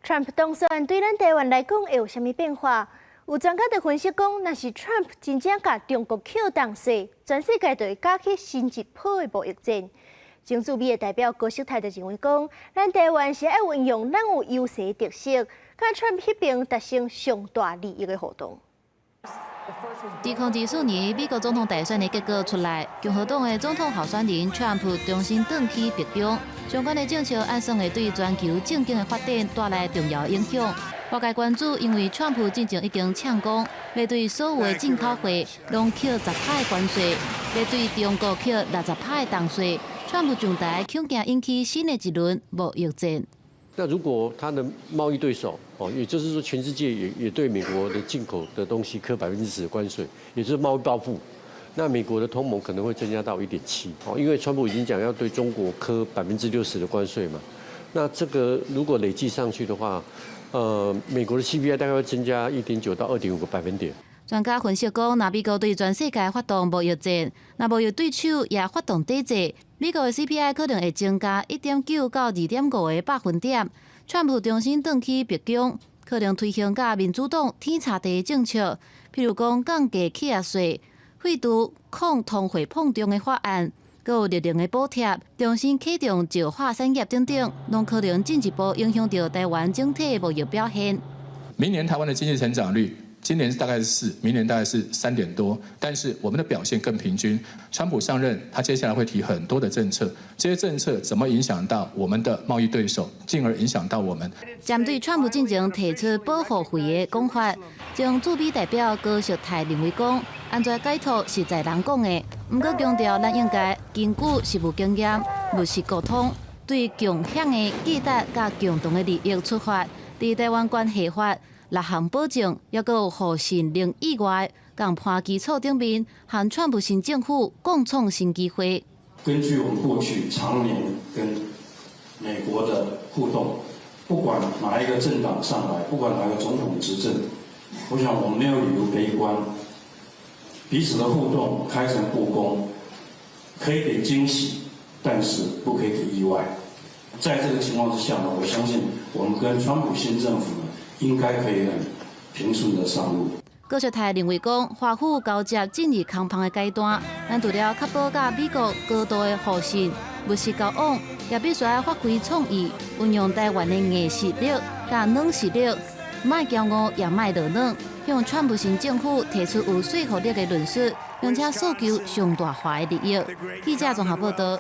Trump 當選對咱台灣來講會有啥物變化？有專家就分析講，若是 Trump 真正共中國課重稅，全世界就會加起新一波的貿易戰。前駐美的代表高淑泰就認為講，咱台灣是愛運用咱有優勢的特色，佮 Trump 彼爿達成上大利益的互動。2024年美國總統大選的結果出來，共和黨的總統候選人川普重新轉去白宮，相關的政策按算會對全球政經的發展帶來重要影響。外界關注，因為川普進前已經嗆講，欲對所有的進口貨攏課10趴的關稅，欲對中國課60趴的重稅。川普上台恐驚引起新的一輪貿易戰。那如果他的貿易對手哦，也就是說全世界也對美國的進口的東西課10%的關稅，也就是貿易報復，那美國的通膨可能會增加到1.7哦，因為川普已經講要對中國課60%的關稅嘛，那這個如果累計上去的話，美國的 CPI 大概會增加1.9到2.5個百分點。專家分析講，若美國對全世界發動貿易戰，若貿易對手也發動抵制，美國的 CPI 可能會增加1.9到2.5個百分點。川普重新轉去白宮，可能推行佮民主黨天差地的政策，譬如講降低企業稅、廢除抗通貨膨脹的法案，閣有熱能的補貼，重新啟動石化產業等等，攏可能進一步影響著台灣整體的貿易表現。明年台灣的經濟成長率，今年大概是4，明年大概是3點多，但是我們的表現更平均。川普上任，他接下來會提很多的政策，這些政策怎麼影響到我們的貿易對手，進而影響到我們？針對川普進前提出保護費的講法，前駐美代表高淑泰認為講，安怎解脫是在人講的，毋過強調咱應該根據實務經驗、務實溝通，對共享的價值佮共同的利益出發，佇台灣關係法六項保證，抑閣有互信零意外，共判基礎頂面，和川普新政府共創新機會。根據我們過去長年跟美國的互動，不管哪一個政黨上來，不管哪個總統執政，我想我們沒有理由悲觀。彼此的互動開誠布公，可以給驚喜，但是不可以給意外。在這個情況之下呢，我相信我們跟川普新政府呢，應該可以很平順的上路。高淑泰認為講，華府交接進入空縫的階段，咱除了確保佮美國高度的互信、務實交往，也必須愛發揮創意，運用台灣的硬實力佮軟實力，莫驕傲也莫落軟，向川普新政府提出有說服力的論述，並且訴求上大化的利益。記者綜合報道。